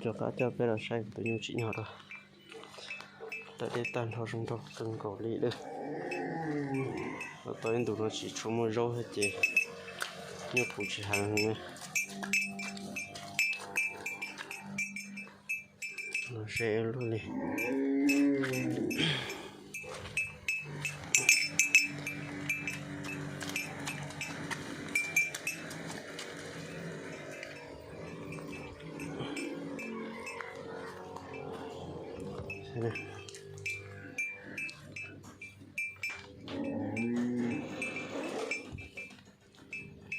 Rov qab coj peb los saib kuv tus nyuj tsim nyog rau. Tawm deb tag nrho zoo nraug kawg nkaus li lawm. Los tau ib ntus no tsis tshua muaj zaub thiab ces nyuj qus tsis heev. Los ze luaj li.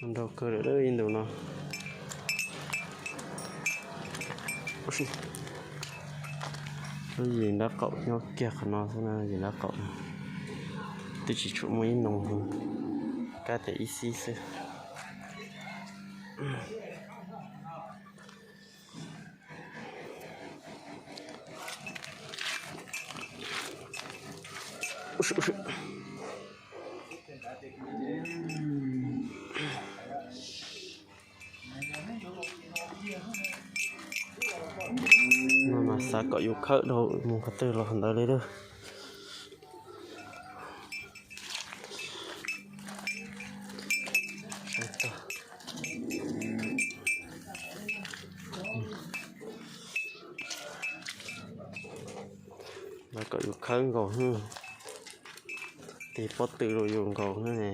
Nrau kawg lawm ib ntus no. Lub yim nrab qaum nyob kiag qhov no xwb na, yim nrab qaum. Twb tsis tshua muaj ib noo, kab tias ib xib xwb. No mas xav kom yus khawb dhau mus qhov twg los ntawd li lawm. Xav kom yus khawb nkaus, tig pob tw rau yus nkaus ne.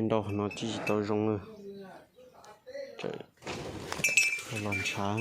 Nrau no tsis tau zoo, los ntshav.